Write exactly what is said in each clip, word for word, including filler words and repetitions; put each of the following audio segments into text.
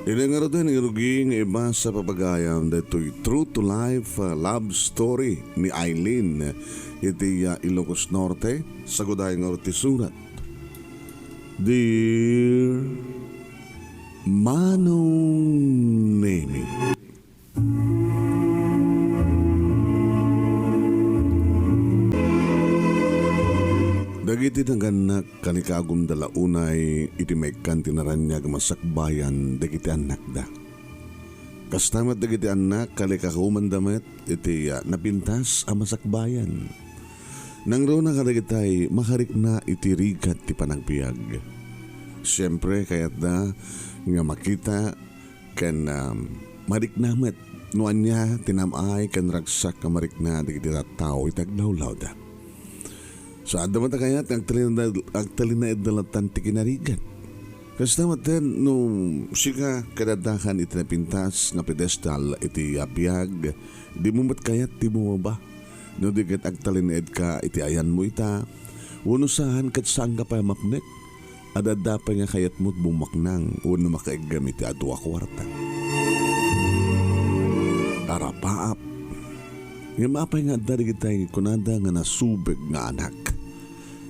Iti ngaruden, irugi nga ibasa, papagayam, daytoy true to life, ah, love story ni Aileen iti, ah, Ilocos Norte, Saguday Norte Surat. Dear Manong Nemi. Dagiti nagannak, kalikagumda la unay iti maikkan ti naraniag a masakbayan dagiti annakda. Kasta met dagiti annak, kalikagumanda met iti, ah, napintas a masakbayan. Nangruna kadagitay makarikna iti rigat ti panagbiag. Siempre, kayatda nga makita ken, um, marikna met no ania ti nam-ay ken ragsak a marikna dagiti tattao iti aglawlawda. Saanda met a kayat nga agtalinaed-, agtalinaedda latta ti kinarigat. Kasta met no sika kadadakan iti napintas nga pedestal iti biag, dimo met kayat ti bumaba. No di ket agtalinaedka iti ayanmo ita, wenno saan ket saanka pay a mapnek, adda pay nga kayatmo bumaknang wenno makaiggem iti adu a kuarta. Arapaap. Ngem apay nga adda dagitay kunada nga nasubeg nga anak?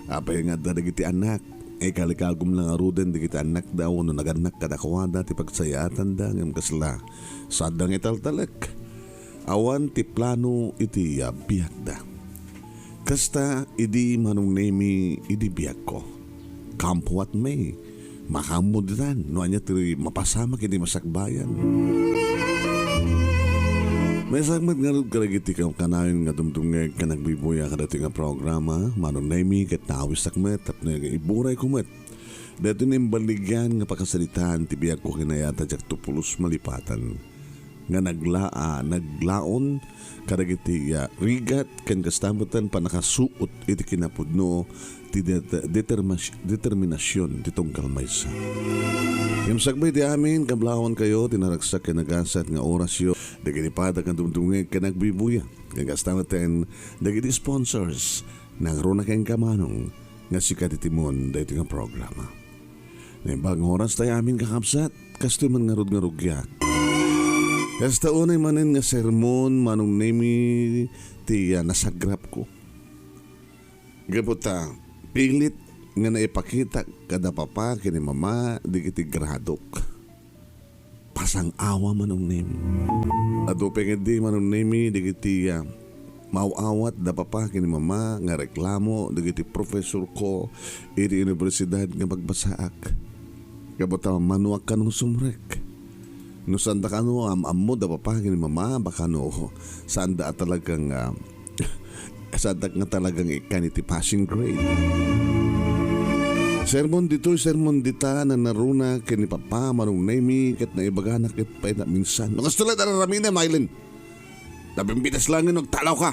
Apay nga adda dagiti anak? Ikalikagum la ngaruden dagiti annakda wenno nagannak kadakuada ti pagsayaatanda ngem kasla, saanda nga italtalek. Awan ti plano iti, ah, biagda. Kasta idi Manong Nemi idi biagko. Come what may, makaammo ditan no ania ti mapasamak iti masakbayan. Maysa met ngarud kadagiti kanayon nga dumdumngeg ken agbibuya kadagiti nga programa, Manong Nemi, ket naawisak met tapno iburayko met daytoy nga imbaligyan nga pakasaritaan ti biagko ken ayat a diakto pulos malipatan nga nagla-, ah, naglaon kadagiti, ah, rigat ken kasta met pannakasuot iti kinapudno ti det-, determas-, determinasion ti tunggal maysa. Ngem sakbay ti amin, kablawankayo ti naragsak ken nagasat nga orasyo dagiti pada nga dumdumngeg ken agbibuya. Ken kasta met dagiti sponsors, nangruna kenka, Manong, nga sika ti timon daytoy nga programa. Naimbag nga oras tayo amin, kakabsat, kastoy man ngarud nga rugiak. Kasta unay manen nga sermon, Manong Nemi, ti, ah, nasagrapko. Gapu ta, pilit nga naipakita kada papa ken ni mama dagiti gradok. Pasang-awa, Manong Nemi. Adu pay ngedi, Manong Nemi, dagiti, ah, maaw-awat da papa ken ni mama nga reklamo dagiti profesorko iti universidad nga pagbasaak. Gapu ta manoak kano sumrek. No saanda kano am-ammo da papa ken ni mama, baka no saanda a talagang, ah, saanda nga talagang ikkan iti passing grade. Sermon ditoy, sermon dita, nanaruna ken ni papa, Manong Nemi, ket naibagana ket pay na minsan. No kasta la, dararamina, Mylene. Napimpitas langin, nagtalaw ka.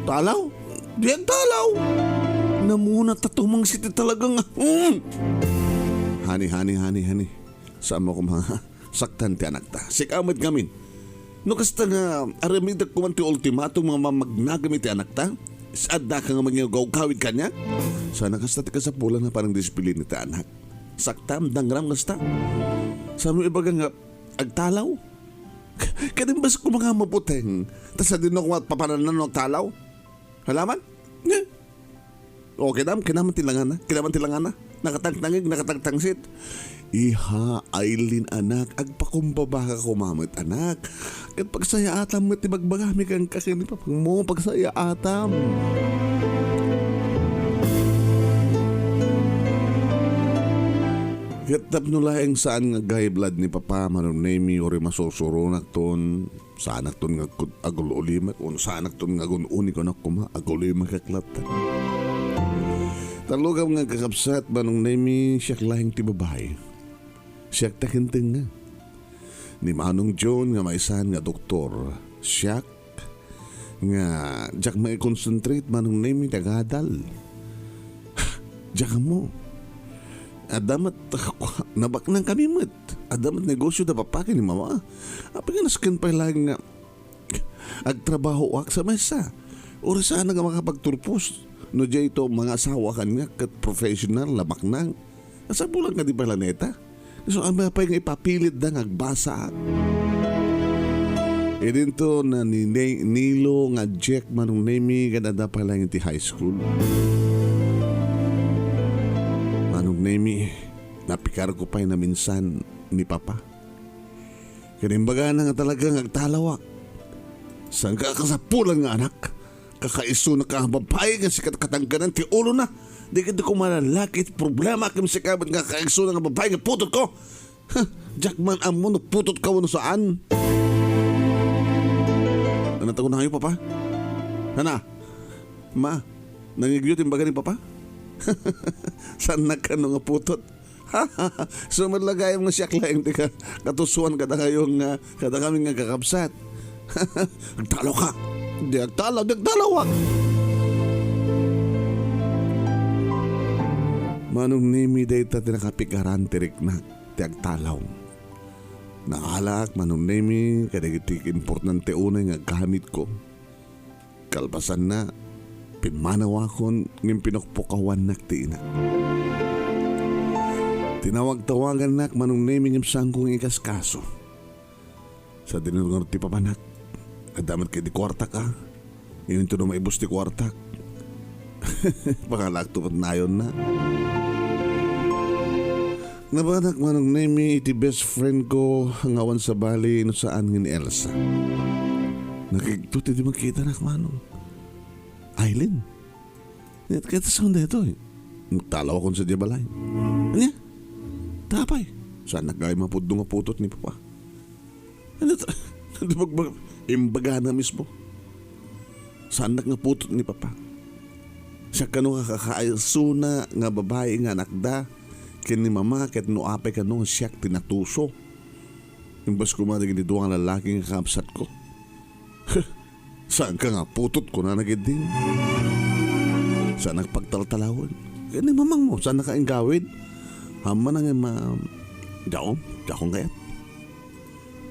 Talaw? Diak talaw. Namuna ta tumangsit ti talaga nga. Mm. Honey, honey, honey, honey. Saan mo ko mga saktan ti anakta? Sika met ngamin. No kasta nga aramidek kuman ti ultimatum nga mamagnagam iti anakta? Adda ka nga mangigawgawid kaniak? Sana kasta ti kasapulan nga panangdisiplina iti anak. Saktam, dangram kasta. Saan mo ibaga nga agtalaw? Kadimbas ko mga mabuteng, ta sadino ko nga papananano agtalaw? Halaman? Eh? O, kinam-, kinaman ti langana, kinaman ti langana. Nakatangtangig, nakatangtangsit. Iha, Aileen, anak, agpakumbaba ka kumamet, anak. Ket pagsayaatam met ti bagbagami kenka ken ni papang mo, pagsayaatam. Ket tapno laeng saan nga high blood ni papa, Manong Nemi, uray masusuronakton, saanakton nga agkud-, agul-ulimek, wenno saanakton nga agun-uni kano koma, agul-ulimek latta. Talugam nga kakabsat, Manong Nemi, siak laeng ti babai. Siak ti akintengnga. Ni Manong John nga maysa nga doktor, siak nga diak mai-concentrate, Manong Nemi, ti agadal. Diak ammo. Adda met, nabaknang kami met. Adda met negosio da papa ken ni mama. Apay nga nasken pay laeng nga agtrabahoak sa maysa. Uray saan nga makapagturpos. No diay to, mangasawa kaniak ket professional, nabaknang. Kasapulan nga di pay la neta. So, ano pay nga ipapilitda nga agbasaak? Idinto na ni Ne-, Nilo nga Jack, Manong Nemi, ket adda pay laeng iti high school. Manong Nemi, napikarko pay naminsan ni Papa. Ket imbagana nga talaga nga agtalawak. Saan ka kasapulan nga anak? Kakaisuna ka nga babae nga sikat katangganan ti ulona. Di ka di ko malalaki ti problema ken sika met nga kakaisuna nga babae nga putot ko. Huh, diak man ammo no putot ka wenno saan. Ano tago na kayo, Papa? Hana? Ma, nangigyo ti imbaga ni Papa? Saan nagkano nga putot? Sumalagayam nga siak laeng ti ka-, katusuan kadakayo nga, kadakami nga kakabsat. Agtalaw ka! Di agtalaw, di agtalawak! Manong Nemi, dayta ti nakapigaran ti riknak ti agtalaw. Nangalaak, Manong Nemi, kadagiti importante unay nga aggamitko. Kalpasanna, pimmanawakon ngem pinukpukawannak ti inak. Tinawag-tawagannak, Manong Nemi, ngem saanko nga ikaskaso. Sa dinunor ti papanak, adda met kadi kuartak a. Inton no maibus ti kuartak, pangalakto met nayonna. Nabanak, Manong Nemi, iti best friend ko nga awan sabali no saan nga ni Elsa. Nakigtot iti makitanak, Manong. Aileen. Ket, ket saan daytoy? Nagtalawakon sadiay balay. Ania? Apay? Saan naggawi mapudno nga putot ni Papa? Ano to? Ano to, bag-, bag-, imbagana mismo. Saan nga putot ni Papa? Siak kano nga kakaisuna nga babae nga anakda ken ni Mama, ket no apay kano nga siak ti natuso. Imbes koma dagiti dua nga lalaki nga kakabsatko. Saanka nga putot, kunana ketdi. Saanak pagtaltalawen. Ken ni mamangmo, saannaka inggawid. Ammona nga ma-, diakon, diakon kayat.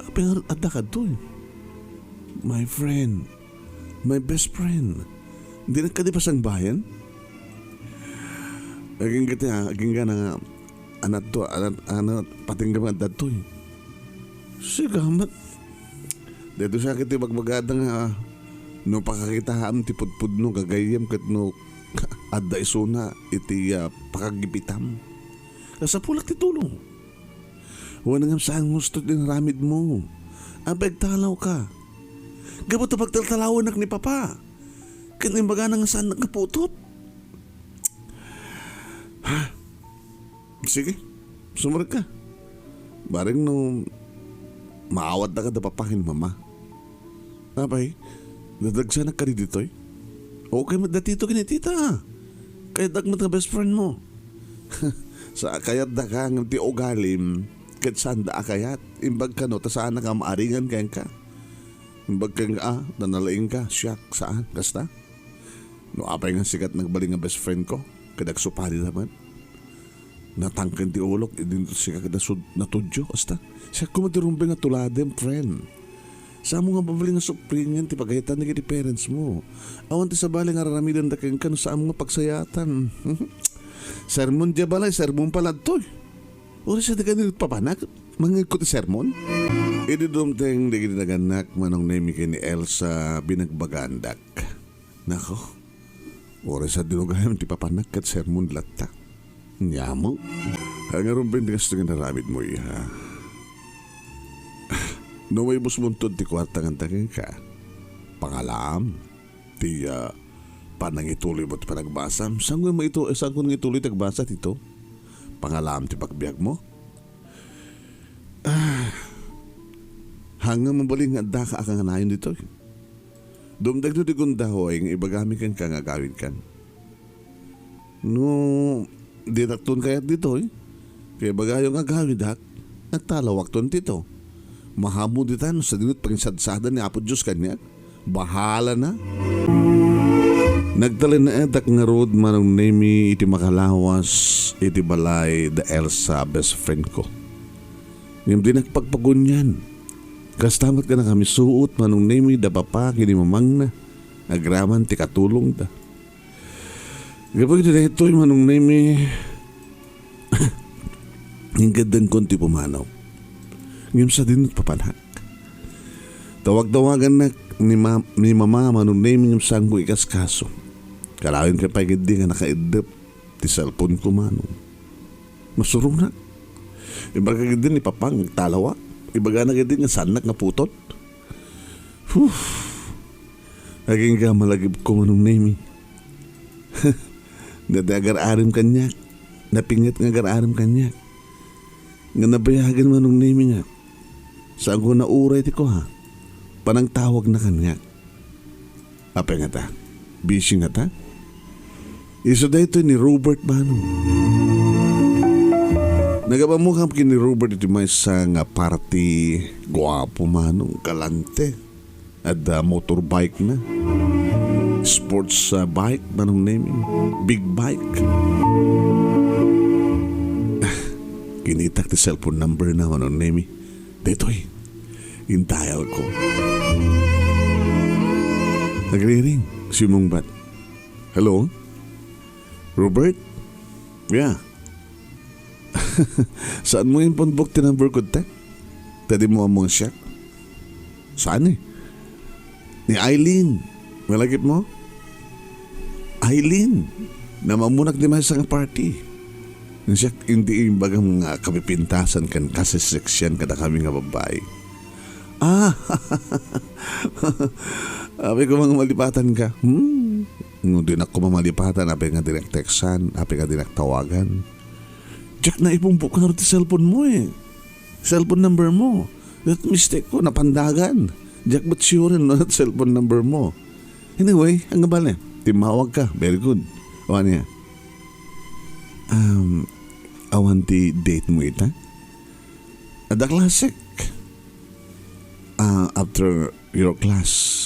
Apay nga adda kadtoy? My friend. My best friend. Dinak kadi pasangbayan? Agingga ti, ah, agingga na nga, anat to, anat, anat, patinggam nga adda toy. Sigamat. Dito siya kiti bagbagada nga, no pakakitaam ti pudpudno, gagayyem ket no adda isuna iti, ah, pakagipitam. Kasapulak ti tulong. Wen ngem saan nga gusto ti inaramidmo. Apay agtalawka? Gapu ta pagtaltalawennak ni Papa. Ken imbagana nga saannak nga putot. Ha? Sige, sumrekka. Bareng no maawatda kada Papa ken Mama. Apay, dadagsanak kadi ditoy? Okay met da Tito ken ni Tita. Kayatdak met nga best friend mo. Sa kayatdaka ngem ti ugalim, ket saanda a kayat. Imbag kano, ta saannak a maaringan kenka. Imbag ken, ah, nanalaingka, siak, saan, kasta? No apay nga sika ti nagbalin nga best friend ko, ket agsupadida met. Natangken ti ulok, idinto sika ket nasud-, natudyo, kasta. Siak koma ti rumbeng nga tuladem, friend. Saanmo nga mabalin nga supringen ti pagayatan dagiti parents mo. Awan ti sabali nga ar-aramidenda kenka no saanmo nga pagsayaatan. Sermon diay balay, sermon pay ladtoy. Uray sa di ka nagpapanak, mangngegko ti sermon. Idi dumteng dagiti nagannak, Manong Nemi ken ni Elsa, binagbagaandak. Nako, uray sa dinugayam ti papanak ket sermon latta. Nia met. Ngarud, Bendes, ti inaramidmo, iha. No maibusmo unton ti kuarta nga adda kenka, pangalaam ti, ah, panangituloy mo ti panagbasam. Saan nga maito-, saan nga ituloy ti agbasa, Tito? Pangalaam ti pagbiagmo? Ah, haan nga mabalin nga addaka a kanganayon ditoy. Dumteng no ti gundaway nga ibagami kenka nga agawidkan. No, ditakton kayat ditoy, kay ibagayo nga agawidak, nagtalawakton Tito. Mahammo ditan no sadino ti pangisadsaad ni Apo Dios kaniak. Bahala na. Nagtalinaedak ngarud, Manong Nemi, iti makalawas iti balay da Elsa, best friend ko. Ngem dinak pagpagunyan. Kasta met nga nakamisuot, Manong Nemi, da Papa ken ni Mamangna, agraman ti katulongda. Gapu iti daytoy, Manong Nemi, Inggaddengkon ti pumanaw. Ngem sadino ti papanak. Tawag-tawagannak ni ma-, ni Mama Manong Nemi ngem saanko ikaskaso. Kalaenka pay ketdi nga nakaiddep ti cellphone ko, Manong. Masuronak. Ibaga ketdi ni Papa nga agtalawak. Ibagana ketdi nga saannak nga putot. Huh. Agingga malagipko, Manong Nemi. Dati agar-arim kaniak. Napinget nga agar-arim kaniak. Nga nabayagan, Manong Nemi, nga. Saanko nauray ti kua. Panangtawagna kaniak. Apay ngata? Busy ngata? Isu daytoy ni Robert, Manong. Nagapamukam ken ni Robert iti maysa nga party. Guapo, Manong, galante. Adda motorbike na. Sports, ah, bike, Manong Nemi. Big bike. Ah, kinitak ti cellphone number na, Manong Nemi. Daytoy. In-dial ko. Nagriring. Simmungbat. Hello? Robert? Yeah. Saanmo impunbok ti number ko, te? Ta dimo ammo nga siak? Saan eh? Ni Eileen. Malagipmo? Eileen. Namammunak di maysa nga party. Nga siak, indi imbagam nga kapipintasan ken kasiseksian kadakami nga babbai. Ah! Apay ko, mangmalipatanka. Hmm. No, dinak ko mamalipatan, apay nga dinak textan, apay nga dinak tawagan. Diak naipumbok nga ti cellphone mo eh. Cellphone number mo. That mistake ko, napandagan. Diak met sure no cellphone number mo. Anyway, ania bale? Timmawag ka. Very good. O, ania? Um, awan ti date mo ita? Adda classic. Ah, after your class.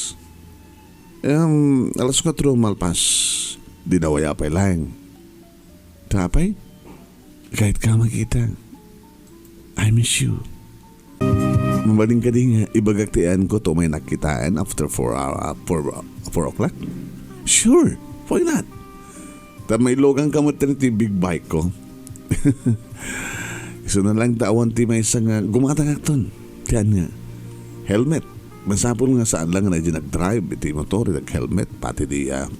Em, alas kuatro malpas, dinawaya pay laeng. Tapay, kahit ka makita, I miss you. Mabalin kadi nga ibagak ti ayanko ta umay nakitaen after four hour, ah, four, four o'clock? Sure, why not? Ta mailogan ka met ti big bike ko. Isu na lang ta awan ti maysa nga gumatangakton. Ti ania? Helmet. Masapul nga saan lang nga nagdrive iti motor, nag-helmet, pati di, ah,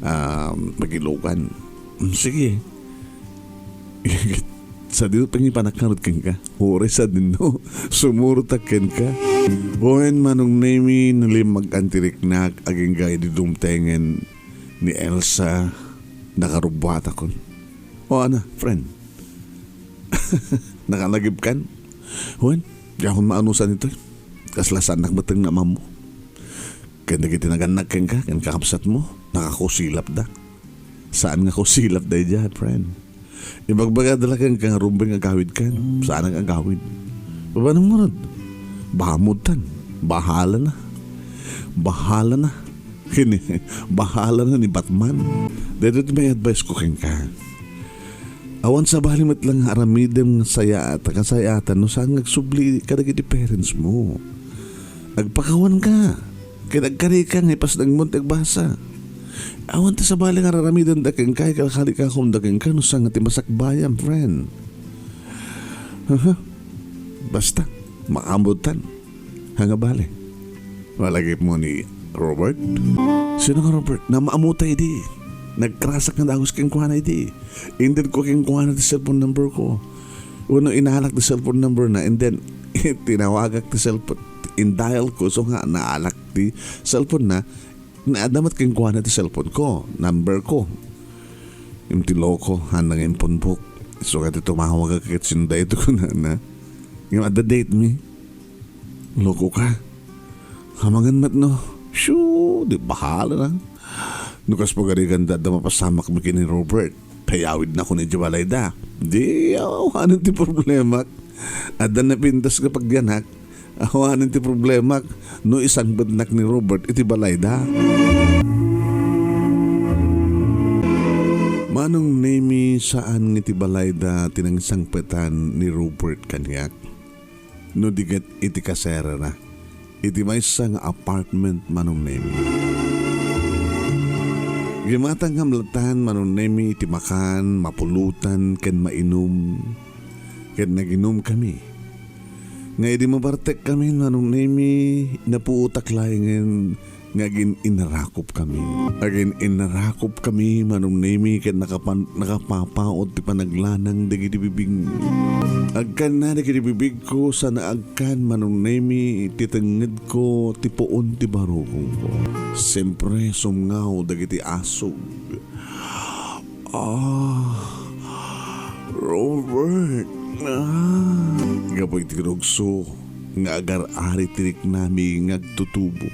ah, magilogan. Mm, sige. Sadino pangipanak ngarud kenka? Uray sadino. Sumurot kenka. Wen, Manong Nemi, nalimmag-an ti riknak, agingga idi dumtengen ni Elsa, nakarubbuatakon. O, ana, friend. Nakalagipkan? Wen, diakon maanusan itoy. Kasla saannak met nga ammo. Ken dagiti nagannak kenka, ken kakabsatmo, nakakusilapda. Saan nga kusilap daydiay, friend? Ibagbagada la kenka nga rumbeng agawidkan, saan nga agawid. Babaen ngarud. Bahamudtan. Bahalana. Bahalana. Kini, bahalana ni Batman. Daytoy ti may advice ko kenka. Awan sabali met lang nga aramidem nga sayaat, kasayatan no saan nga agsubli kadagiti parents mo. Agpakawan ka. Ket agkarika nga ipasdengmo ti agbasa. Awan ti sabali nga ar-aramidenda kenka, ikalkalikakomda kenka no saan nga ti masakbayam, friend. Aha. Basta, makaammotan. Ania bale? Malagipmo ni Robert? Sino nga Robert? Namaamuta idi. Nagkrasak nga dagus kenkuana idi. Intedko kenkuana ti cellphone number ko. Wenno inalak ti cellphone number na, and then, tinawagak ti cellphone, in-dial ko, so nga, naalak ti cellphone na, naadda met kenkuana ti cellphone ko, number ko. Ngem ti loko, haan nga impunbok. Isu nga ti tumawag ket sino daytoy kunana. Ngem adda date mi. Loko ka. Amangan met no. Shoo, di bahala na. No kas pagarigan da, da mapasamak mi ken ni Robert. Payawidnakon idiay balayda. Di awanen ti problemak. Adda napintas nga pagyanak. Awanen ti problemak no isangpetnak ni Robert iti balayda. Manong Nemi, saan nga iti balayda ti nangsangpetan ni Robert kaniak. No di ket iti kaserana, iti maysa nga apartment, Manong Nemi. Gimatang nga amlatan, Manong Nemi, iti makan, mapulotan, ken mainum. ket naginumkami. Nga idi mabartekkami, Manong Nemi, napuotak laengen nga agin-innarakopkami. Agin-innarakopkami, Manong Nemi, ket nakapan-, nakapapaut ti panaglanang dagiti bibigmi. Agkanna dagiti bibigko, saan a agkan, Manong Nemi, ti tengngedko, ti puon ti barukongko. Siempre, sumngaw dagiti asog. Ah, Robert. Ah. Gapu iti rugso nga agar-ari ti riknami nga agtutubo.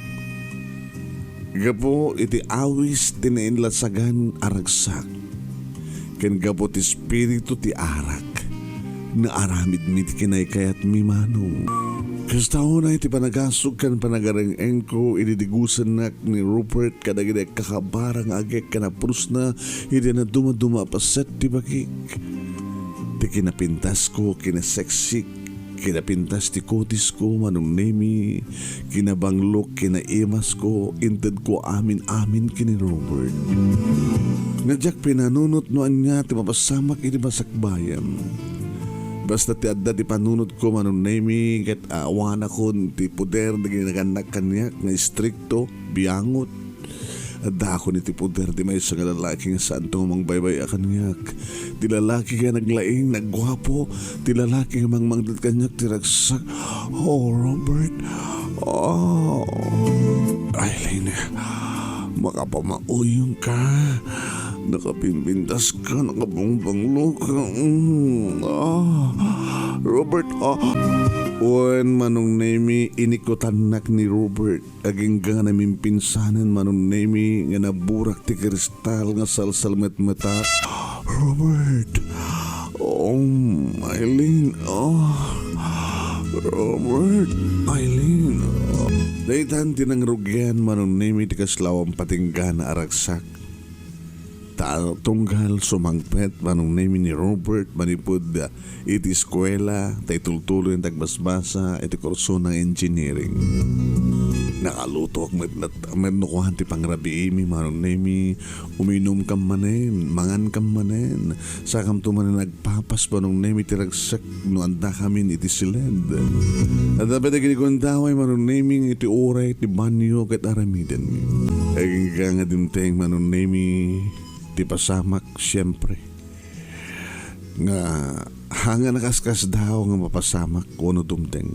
Gapu iti awis ti nainlasagan a ragsak. Ken gapu ti espiritu ti arak, naaramidmi ti kinaykayatmi, Manong. Kasta unay ti panagasog ken panagareng-engko idi digusennak ni Robert kadagiti agkakabara nga agek ken apusna idi nadumaduma a paset ti bagik. Ti kinapintasko, kinaseksik, kinapintas ti kutisko, Manong Nemi, kinabanglok, kinaimasko, intedko amin-amin ken ni Robert. Nga diak pinanunot no ania ti mapasamak idi masakbayan. Basta ti adda ti panunotko, Manong Nemi, ket awanakon ti poder dagiti nagannak kaniak nga istrikto, biangot. Addakon iti poder ti maysa nga lalaki nga saanto nga mangbaybay-a kaniak. Ti lalaki nga naglaing, nagguapo. Ti lalaki nga mangmangted kaniak ti ragsak. Oh, Robert. Oh. Eileen, makapamauyong ka. Nakapimpintas ka, nakabangbanglok ka. Mm. Ah. Robert, ah. Wen, Manong Nemi, inikutannak ni Robert. Agingga nga namimpinsanen, Manong Nemi, nga naburak ti kristal nga salsalmetmetak. Robert! Oh, Eileen! Oh, Robert! Eileen! Daytan ti nangrugian, Manong Nemi, ti kasla awan patinggana a ragsak. Ta tunggal sumangpet, Manong Nemi, ni Robert manipud iti eskuela, ta itultuloy ti agbasbasa iti kursona nga engineering. Nakalutoak met, met no kuan ti pangrabiimi, Manong Nemi, uminumkam manen, mangankam manen, sakamto manen agpapas, Manong Nemi, ti ragsak no addakamin iti siled. Adda pay dagiti gundaway, Manong Nemi, nga iti uray ti banyo ket aramidenmi. Agingga nga dimteng, Manong Nemi, ti pasamak, siempre. Nga, haan nga nakaskasdaaw nga mapasamak wenno dumteng.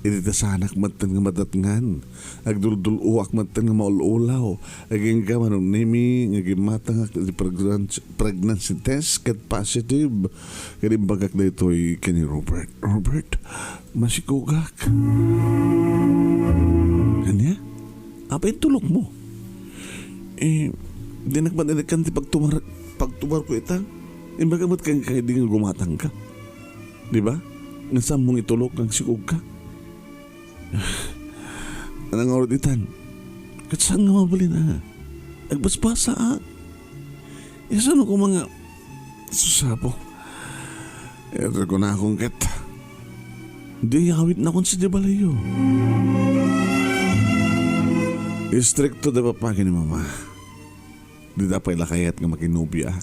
Iti ta saanak metten nga madatngan, agduldul-oak metten nga maul-ulaw, agingga, Manong Nemi, nga gimmatangak iti pregnan-, pregnancy test ket positive. Ket imbagak daytoy ken ni Robert. Robert, masikogak. Ania? Apay intulokmo? Eh, dinak met inekkan ti pagtumar-, pagtumarko ita. Imbagak met kenka idi nga gumatangka. Di ba? Nga saanmo nga itulok nga agsikogka. Nangarud itan. Ket saan nga mabalin, a? Agbasbasaak. Isano koma nga, sus, Apo. Ket kunakon ket, di awitnakon sadiay balayyo. Istrikto da papa ken ni mama. Dida pay la kayat nga makinobia.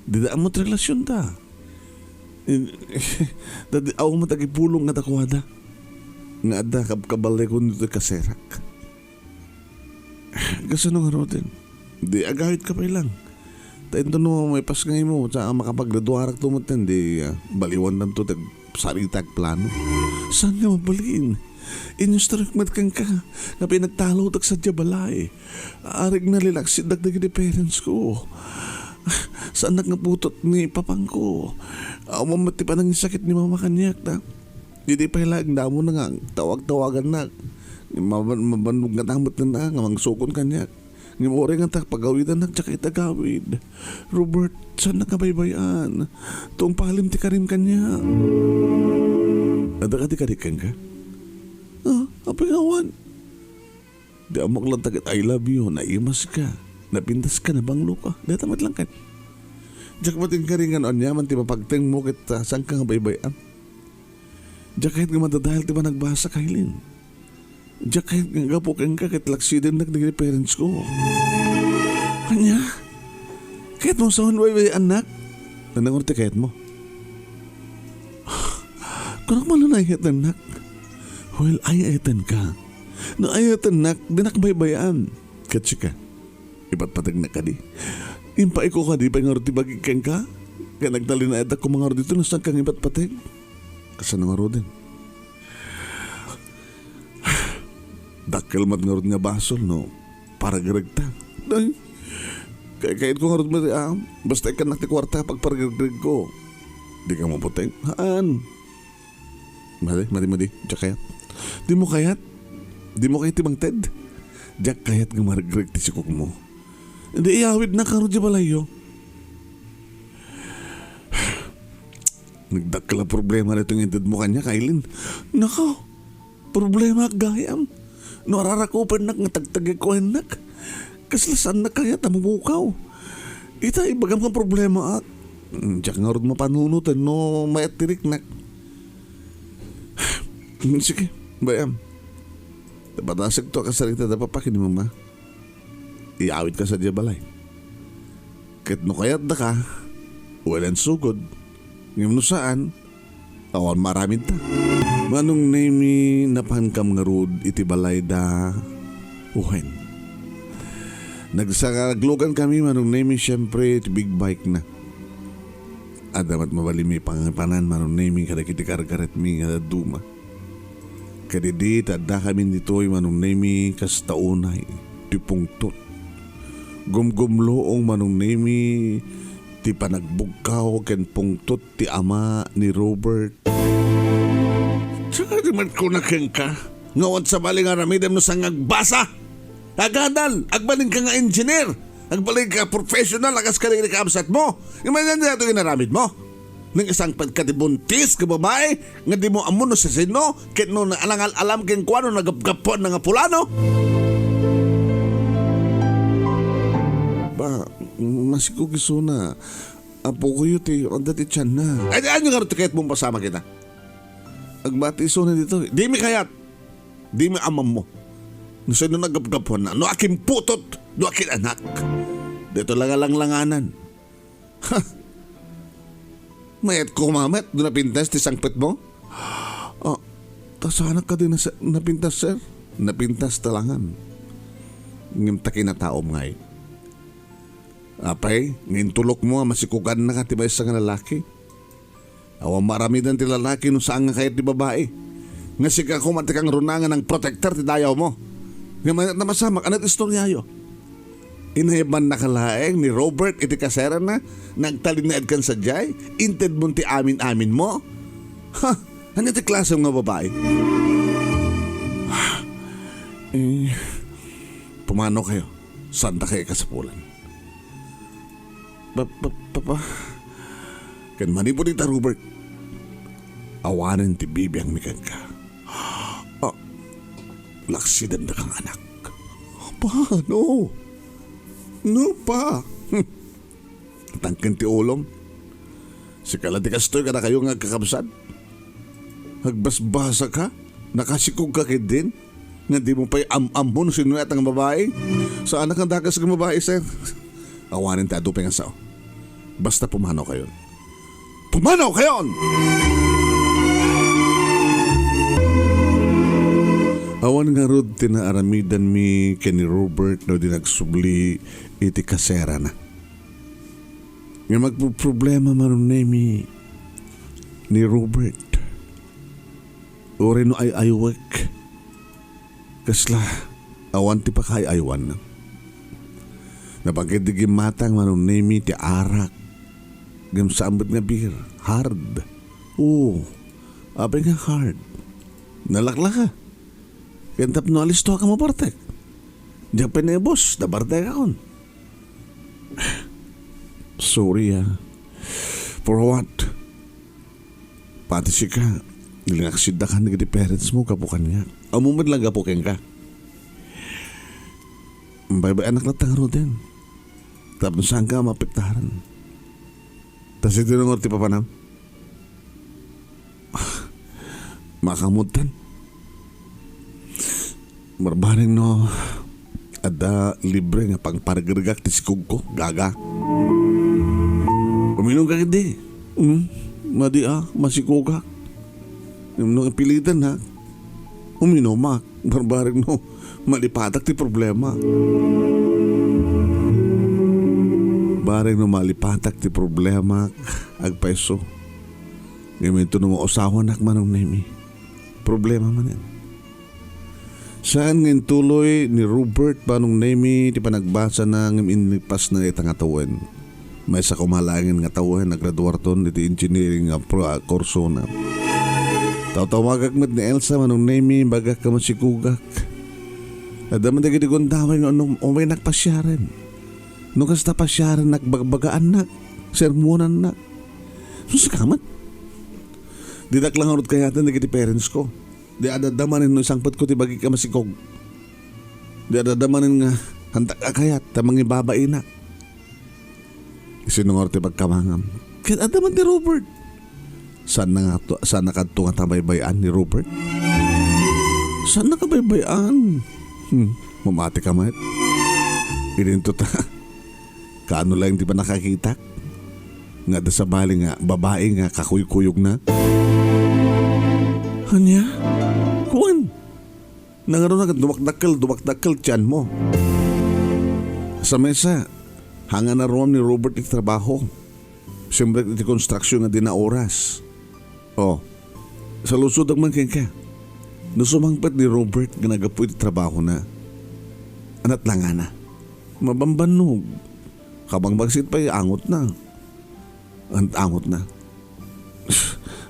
Dida ammo ti relasionda. Dadi awan met agipulong nga dakuada. Nga adda kabkabalekon ditoy kaserak. Kasano ngaruden? Di agawitka pay lang. Ta inton no maipas nga imo, sa makapaggraduarakto metten, di, ah, baliwandanto ti agsarita agplano. Saan nga mabalin? Inyustarek met kenka, nga pinagtalawtak sadiay balay. Arik nalilaksiddak dagiti parents ko. Saannak nga putot ni papangko. Awan met ti panangisakit ni mama kaniak, ta. Didi pay laeng damona nga tawag-tawagannak. Maban-, mabannog nga tamet na nga mangsukon kaniak. Ngem uray nga ta pagawidannak, diak ket agawid. Robert, saannak nga baybay-an. Tungpalem ti karim kaniak. Adda kadi karik kenka? Ah, apay nga awan? Di ammok latta ket I love you, naimaska, napintaska, nabangloka. Dayta met lang ket. Diak met inkari nga no aniaman ti mapagtengmo ket, ah, saanka nga baybay-an. Diak kayat nga madadael ti panagbasa, Kailin. Diak kayat nga gapu kenka ket laksidennak dagiti parents ko. Ania? Kayatmo sa baybay-annak? Nanangur ti kayatmo? Kunak man la, ayatennak. Well, ayatenka. No ayatennak, dinak baybay-an. Ket sika, ipatpategnak kadi? Impaayko kadi pay ngarud ti bagik kenka? Ket nagtalinaeddak koma ngarud ditoy no saanka nga ipatpateg? Kasano ngaruden? Dakkel met ngarud nga basol no paragregta. Ay, kay-, kayatko ngarud met, ah, basta ikkannak ti kuarta, pagparagregko. Dika maputeng? Haan. Madi, madi, madi. Diak kayat. Dimo kayat? Dimo kayat ti mangted? Diak kayat nga maregreg ti sikogmo. Idi iyawidnak ngarud diay balayyo. Nagdakkel a problema daytoy nga intedmo kaniak, Aileen. Nako, problema gayam. No ararakupennak nga tagtagek kuennak, kasla saannak kayat a mabukaw. Ita, ibagam nga problemaak. Mm, diak ngarud mapanunoten no mayat ti riknak. Mm, sige, bay-am. Ta patasek to a kasarita da papa ken ni mama. Iyawidka sadiay balay. Ket no kayatdaka, well and so good. Ngem no saan, awan maaramidta. Manong Nemi, napankam ngarud iti balay da wen? Nagsakaglugankami, Manong Nemi, siempre, iti big bike na. Adda met mabalinmi pangipanan, Manong Nemi, kadagiti kargaretmi nga dadduma. Kadidi, ta addakamin ditoy, Manong Nemi, kasta unay ti pungtot. Gumgumloong, Manong Nemi, ti panagbugkaw ken pungtot ti ama ni Robert. Saka di met kuna kenka, nga awan sabali nga aramidem no saan nga agbasa. Agadal, agbalinka nga engineer, agbalinka professional, a kas kadagiti kabsatmo. Ngem ania daytoy nga inaramidmo? Nangisangpetka ti buntis nga babai nga dimo ammo no siasino, ket no nangal-alam kenkuana no nagapgapuanna nga pulano. Ba, masikog isuna. Apokoyo ti, adda ti tianna. Ay, di, ania ngarud ti kayatmo a mapasamak ita? Agbati isuna ditoy. Dimi kayat. Dimi amammo. No sino nagapgapuanna? No akinputot, no akinanak. Daytoy la nga langlanganan. Ha! Mayat koma met no napintas ti sangpetmo? Ah, ta saanak kadi nasa-, napintas, sir? Napintas ta langan. Ngem ta kinataom ngay. Apay, nga intulokmo a masikogannaka ti maysa nga lalaki? Awan maaramiden ti lalaki no saan nga kayat ti babai. Nga sika koma ti kangruna nga nangprotektar ti dayawmo. Ngem ania ti mapasamak, ania ti istoriayo? Inayabannaka laeng ni Robert iti kaserana, nagtalinaedkan sadiay, intedmon ti amin-aminmo? Ha? Ania ti klasem nga babai? Eh, pumanokayo. Saandakayo ikasapulan. Pa-, pa-, papa. Ken manipud ita, Robert, awanen ti bibiangmi kenka. Ah, laksidendaka nga anak. Pa, no. No, pa. Tangken ti ulom. Sika la ti kastoy kadakayo nga agkakabsat. Agbasbasaka, nakasikogka ketdin, nga dimo pay am-ammo no sino ata nga babai. Saanak nga dakes nga babai, sir. Awanen ti adu pay nga sao. Basta pumanokayon. Pumanokayon! Awan ngarud ti naaramidanmi ken ni Robert no di nagsubli iti kaserana. Nga magpoproblema, Manong Nemi, ni Robert. Uray no ay-aywek, kasla awan ti pakaay-aywan. Napan ketdi gimmatang, Manong Nemi, ti arak. Ngem saan met nga beer. Hard. Oo. Apay nga hard? Nalaklaka. Ken tapno alistoak a mabartek. Diak pay naibus, nabartekakon. Sorry, ah. For what? Pati sika, linaksiddakan dagiti parents mo gapu kaniak. Ammo met la gapu kenka. Baybay-anak latta ngaruden. Tapno saanka a maapektaran. Ta sitino ngarud ti papanam? Makamudtan. Barbareng no adda libre nga pangparagregak ti sikogko, gaga. Uminumka ketdi. Hmm? Madi a, masikogak. Ngem no ipilitan, ha? Uminumak. Barbareng no malipatak ti problema. Bareng no malipatak ti problema, agpayso. Ngem inton no mausawanak, Manong Nemi, problema manen. Saan nga intuloy ni Robert, Manong Nemi, ti panagbasana ngem inlipasna ita nga tawen. Maysa koma laengen nga tawen, nagraduarton iti engineering nga pro-, kursona. Tawtawagak met ni Elsa, Manong Nemi, imbagak a masikogak. Adda man dagiti gundaway nga unong umaynak pasiaren. No kasta pasiarennak, bagbagaannak, sermonannak. Sus, kamat. Didak la ngarud kayaten dagiti parents ko. Di adda manen no isangpetko ti bagik a masikog. Di adda manen nga hantak a kayat ta mangibabainak. Sino ngarud ti pagkamangam? Ket adda man ti Robert. Saan na nga to, saan na kadto nga tabaybay-an ni Robert? Saan na kabaybay-an? Hmm, mamati ka met. Idinto ta. Kaano laeng ti pannakakitak? Nga adda sabali nga babai nga kakuykuyogna? Ania? Kuan? Nangaruna ket dumakdakkel, dumakdakkel tianmo. Sa maysa, hangan a ruam ni Robert iti trabaho. Simmrek iti konstruksion nga dina oras. Oh, saludsodek man kenka. No sumangpet ni Robert nga naggapu iti trabahona, anat langana. Mabambannog. Kabangbangsit pay angotna. An-, angotna.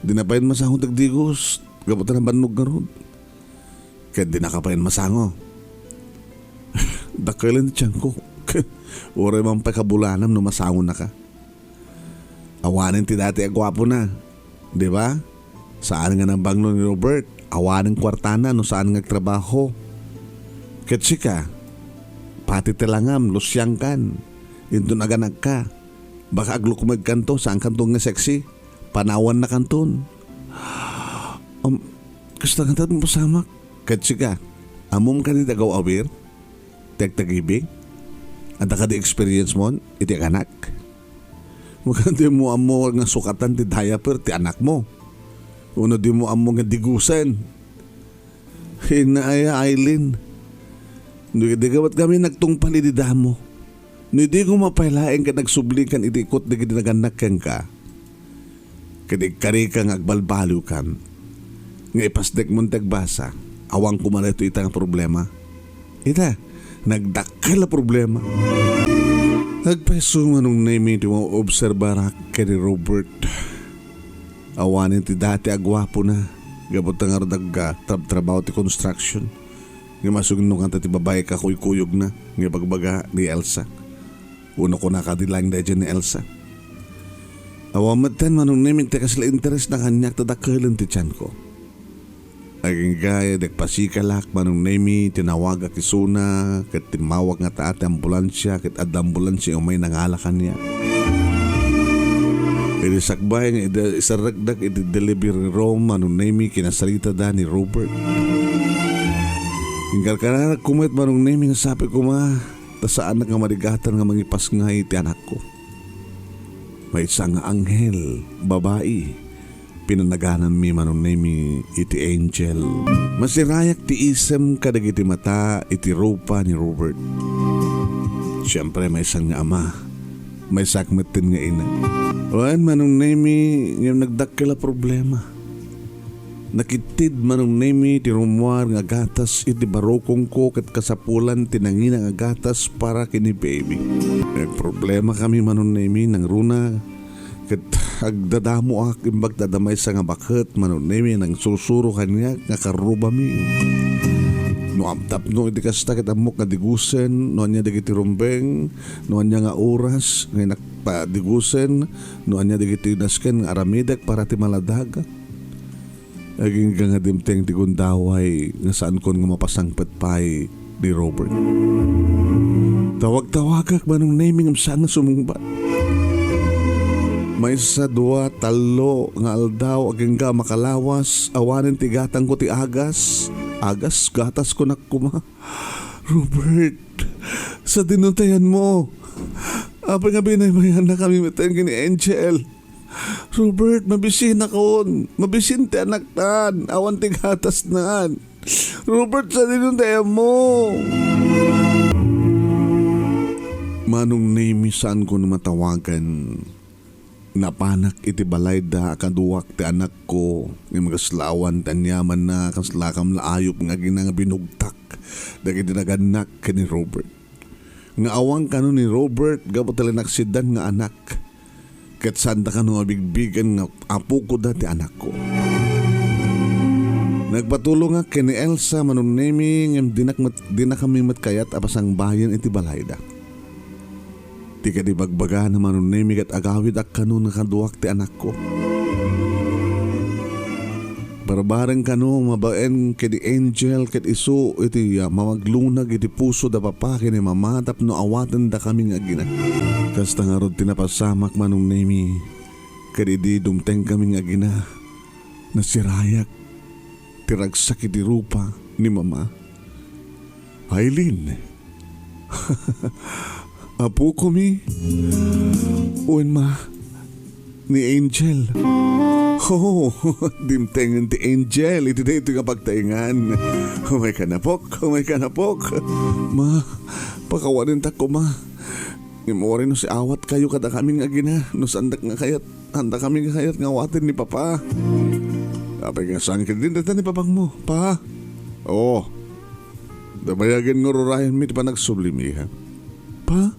Di na pay masango dagdigos. Gapu ta nabannog ngarud. Ket di na ka pay masango. Dakkelen ti tianko. Uray man pay kabulanam no masangonaka. Awanen ti dati a guapona. Di ba? Saan nga nabanglo ni Robert? Awanen kuartana no saan nga agtrabaho. Ket sika, pati ti langam, lusiangkan. Inton aganakka, baka aglukmegkanto, saankanto nga sexy. Panawannakanton. Um, kasta nga tat mapasamak. Ket sika, ammom kadi ti agaw-awir? Ti agtagibing? Adda kadi experience mon iti aganak? Baka dimo ammo nga sukatan ti diaper ti anakmo. Wenno dimo ammo nga digusen. Hinaya, Aileen. Di, di ka met kami nagtungpal idi damo. No idi ko mapay laeng ket nagsublikan iti ikot dagiti nagannak kenka. Ket ikkarika nga agbalbaliwkan. Nga ipasdekmon ti agbasa. Awan koma daytoy ita nga problema. Ita, nagdakkel a problema. Agpayso Manong Nemi ti maobserbarak ken ni Robert. Awanen ti dati a guapona. Gapu ta ngarud agtrabtrabaho ti construction. Nga masugno kanta ti babai kakuykuyogna nga ibagbaga ni Elsa. Wenno kuna kadi laeng daydiay ni Elsa. Awan metten Manong Nemi ti kasla interesna kaniak ta dakkelen ti tianko. Agingga idi agpasikalak Manong Nemi, tinawagak isuna ket timmawag ngata ti ambulansia ket adda ambulansia umay nangala kaniak. Idi sakbay nga idi iserrekdak iti delivery room Manong Nemi, kinasaritada ni Robert. Inkarkararak koma met Manong Nemi nga sapay koma ta saanak nga marigatan nga mangipasngay ti anakko. Maysa nga anghel, babai, pinanagananmi Manong Nemi iti angel. Masirayak ti isem kadagiti mata iti rupa ni Robert. Siempre, maysa nga ama, maysak metten nga ina. Wen, Manong Nemi, ngem nagdakkel a problema. Nakittid Manong Nemi ti rummuar nga gatas iti barukongko ket kasapulan ti nangina nga gatas para ken ni baby. Nagproblema kami Manong Nemi nangruna ket agdadamoak imbag ta adda maysa nga baket Manong Nemi nangsursuro kaniak nga karrubami. No tapno iti kasta ket ammok nga digusen no ania dagiti rumbeng, no ania nga oras nga inak padigusen, no ania dagiti nasken nga aramidek para ti maladag. Agingga nga dimteng ti gundaway nga saankon nga mapasangpet pay ni Robert. Tawag-tawagak Manong Nemi ngem saan nga sumungbat. Maysa, dua, tallo nga aldaw agingga makalawas, awanen ti igatangko ti agas. Agas, gatas kunak koma. Robert, sadino ti ayanmo? Apay nga binaybayannakami metten ken ni Angel? Robert, mabisinakon. Mabisin ti anaktan. Awan ti gatasnan. Robert, sadino ti ammo? Manong Nemi, saanko no matawagan. Napanak iti balayda a kaduak ti anakko, ngem kasla awan ti aniamanna, kasla kamla ayup nga agina nga binugtak dagiti nagannak ken ni Robert. Nga awan kano ni Robert gapu ta linaksidan nga anak. Ket saanda kano nga bigbigen nga apokoda ti anakko. Nagpatulongak ken ni Elsa, Manong Nemi, ngem dinak met, dinakami met kayat a pasangbayen iti balayda. Ti kadi bagbagana, Manong Nemi, ket agawidak kano nga kaduak ti anakko. Barbareng kano mabain ken ni Angel ket isu iti, ah, mamaglunag iti puso da papa ken ni mama tapno awatendakami nga agina. Kasta ngarud ti napasamak, Manong Nemi, ket idi dumtengkami nga agina, nasirayak ti ragsak iti rupa ni mama. Aileen. Apokomi? Wen, ma, ni Angel. Oh, dimtengen ti Angel iti daytoy nga pagtaengan. Umay ka, napok, umay ka, napok. Ma, pakawanen ta koma. Ngem uray no siawat kayo kadakami nga agina, no saandak nga kayat, saandakami nga kayat nga awaten ni Papa. Apay nga saan ket din dayta ni Papang mo, Pa? Oo. Dabayagen nga rurayenmi ti panagsublim, iha. Pa?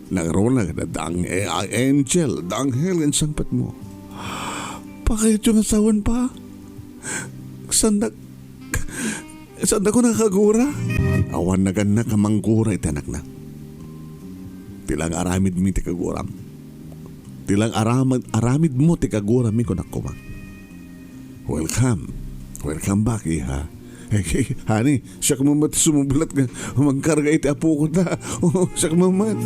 Nangruna da dang, eh, ay, Angel, da anghel nga insangpet mo. Pakayatyo nga sawen, Pa? Saandak Saandako nakagura? Awan nagannak a manggura iti anakna. Ti lang aramidmi ti kaguram. Ti lang aramid, aramidmo ti kagurammi, kunak koma. Welcome. Welcome back, iha. Eh, honey, siak mo met sumubilat nga mangkarga iti apokoda. Oh, siak mo met.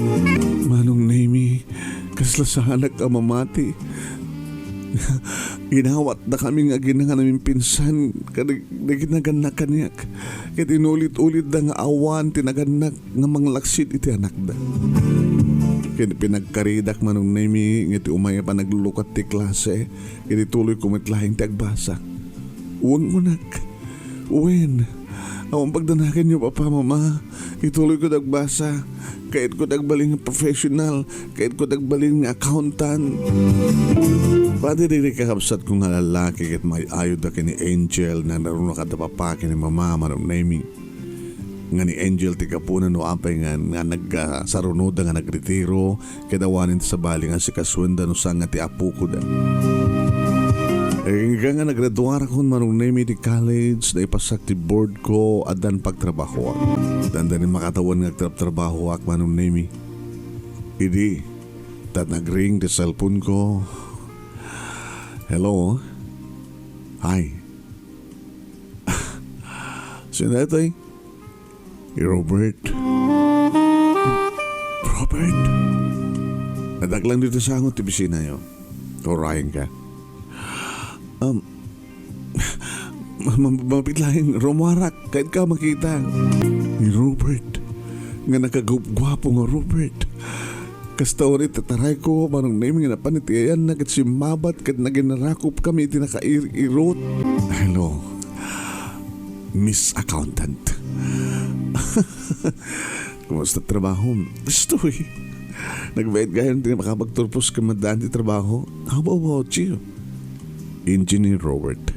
Manong Nemi, kasla saanak a mamati. Inawatdakami nga agina nga namimpinsan, kadag-, dagiti nagannak kaniak. Ket inulit-ulitda nga awan ti nagannak nga manglaksid iti anakda. Ket pinagkaridak, Manong Nemi, nga iti umay a panaglulukat ti klase, ket ituloyko met laeng ti agbasa. Wen, kunak. Wen, awan pagdanaganyo, Papa, Mama. Ituloyko ti agbasa. Kayatko ti agbalin nga professional. Kayatko ti agbalin nga accountant. Padi dagiti kakabsatko nga lallaki ket maay-ayoda ken ni Angel, nangruna kadda Papa ken ni Mama, Manong Nemi. Nga ni Angel ti gapuna no apay nga, nga nagsarunoda nga nagretiro, ket awanen ti sabali nga sikasuenda no saan nga ti apokoda. Agingga nga nagraduarakon, Manong Nemi, ti college, naipasak ti board ko, addan pagtrabahoak. Dandani makatawen nga agtrabtrabahoak, Manong Nemi. Idi, ta nagring ti cellphone ko. Hello? Hi. Sino daytoy? Ni Robert. Robert? Adda lang ditoy sango ti opisinayo. Urayen ka. Um, ma-, ma-, mapit laeng rumuarak. Kayat ka makita. Ni Robert. Nga nakagupguapo nga Robert. Kasta uri ti taray ko, Manong Nemi, nga napan iti ayanna ket simmabat ket naginarakop kami iti nakair-irot. Hello, Miss Accountant. Kumusta trabaho? Gusto eh. Nagbayad gayon ti makapagturpos ken maddaan ti trabaho. How about you? Engineer Robert.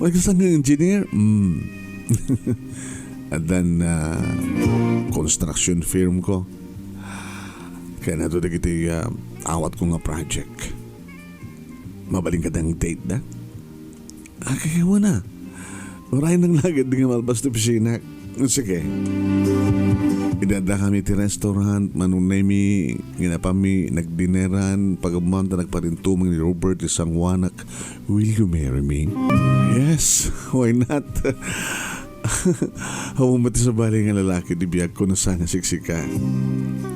May kasang engineer? Mm. And then, uh, construction firm ko. Kayatko dagiti, ah, awatko nga project. Mabalin ka dang date da? Agaywa na. Uray nang lagid nga malpas ti opisina. Sige. Idadda kami ti restaurant, Manong Nemi, nga napanmi nagdineran, pagammam ta nagparintumeng ni Robert ti sanguanak, "Will you marry me?" Yes, why not? Awan met ti sabali nga lalaki ti biagko no saan nga siksika.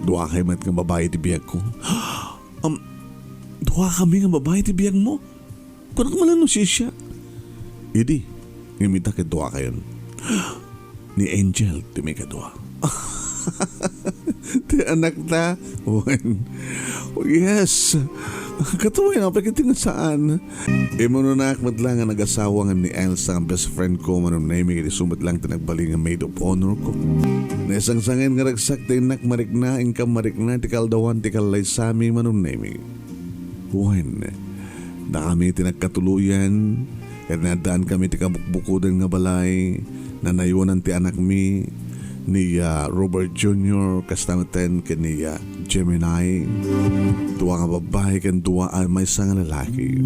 Duakay met nga babai ti biagko. Um, duakami nga babai ti biagmo? Kunak man no siasino. Idi, ngem ita ket duakayon. Ni Angel ti maikadua. Ti anakta? Wen. Oh, yes. Katuy, no? Pagiti nga saan. Imununak met lang nga nagasawa nga ni Elsa nga best friend ko, Manong Nemi, ket isu met lang ti nagbalin nga maid of honor ko. Naisangsangen nga ragsak ti innak marikna, inkam marikna ti kaldawan ti kallaysami, Manong Nemi. Wen, dakami ti nagkatuloyan, ket naaddaankami ti kabukbukoden nga balay, nanayuanan ti anakmi, ni, ah, Robert Junior, kasta metten ken ni, ah, Gemini. Dua nga babbai ken dua a maysa nga lalaki.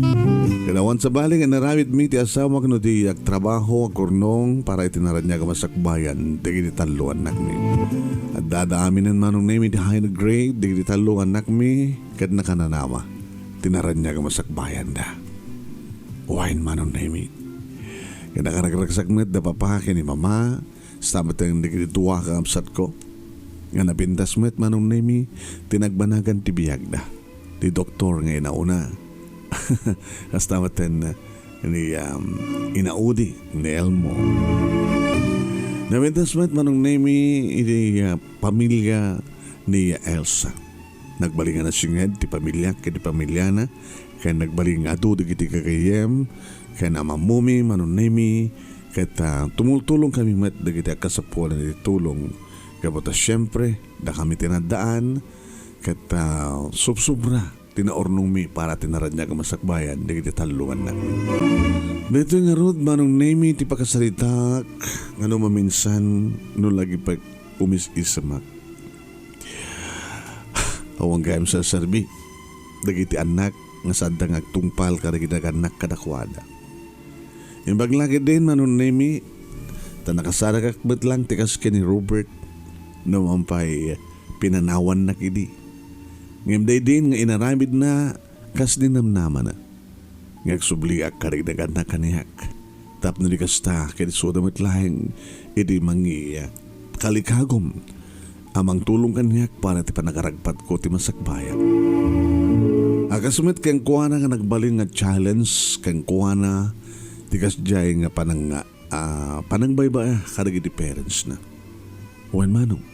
Ket awan sabali nga inaramidmi ti asawak no di agtrabaho, agkurnong para iti naraniag a masakbayan dagiti tallo annakmi. Addada aminen, Manong Nemi, ti higher grade dagiti tallo annakmi ket nakananama ti naraniag a masakbayanda. Wen, Manong Nemi. Ket nakaragragsak met da papa ken ni mama, kasta metten dagiti dua kakabsatko. Nga napintas met, Manong Nemi, ti nagbanagan ti biagda. Ti doktor nga inauna. Kasta metten ni, um, inaudi ni Elmo. Napintas met, Manong Nemi, iti, uh, pamilya ni Elsa. Nagbalin nga nasinged ti pamiliak ken ti pamiliana, ken nagbalin nga adu dagiti gagayyem ken amammumi, Manong Nemi, ket, ah, tumultulongkami met dagiti agkasapulan iti tulong. Gapu ta siempre, dakami ti naaddaan, ket, ah, subsobra ti naurnongmi para ti naraniag a masakbayan dagiti tallo nga annakmi. Daytoy ngarud, Manong Nemi, ti pakasaritaak nga no maminsan, no lagi pay umis-isemak. Awan gayam serserbi dagiti annak nga saanda nga agtungpal kadagiti nagannak kadakuada. Imbag la ketdin, Manong Nemi, ta nakasaragak met lang ti kas ken ni Robert, no man pay pinanawannak idi. Ngem daydin nga inaramidna kas ni namnamana. Nga agsubliak kadagiti nagannak kaniak. Tapno di kasta, ket isuda met laeng idi mangi-, kalikagum a mangtulong kaniak para ti panagaragpatko ti masakbayan. A kas met kenkuana nga nagbalin nga challenge kenkuana ti kasdiay nga panang-, ah, panangbaybaya kadagiti parentsna. Wen, Manong.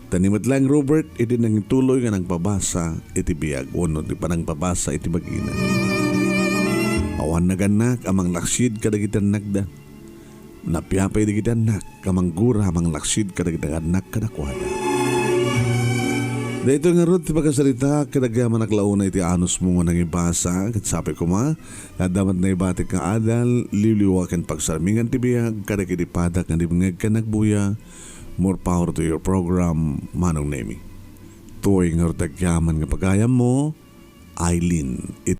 Ta ni met laeng Robert, idi nangituloy nga nangpabasa iti biag wenno ti panangpabasa iti bagina. Awan nagannak a manglaksid kadagiti annakda. Napiapay dagiti annak a manggura a manglaksid kadagiti annak kadakuada. Daytoy ngarud ti pakasaritaak ket agyamanak la unay iti anusmo nga nangibasa, ket sapay koma, adda met naibatik nga adal, liwliwa ken pagsarmingan ti biag kadagiti padak nga dimngeg ken nagbuya. More power to your program, Manong Nemi. Toy nga rutagyaman nga pagayammo, Eileen, it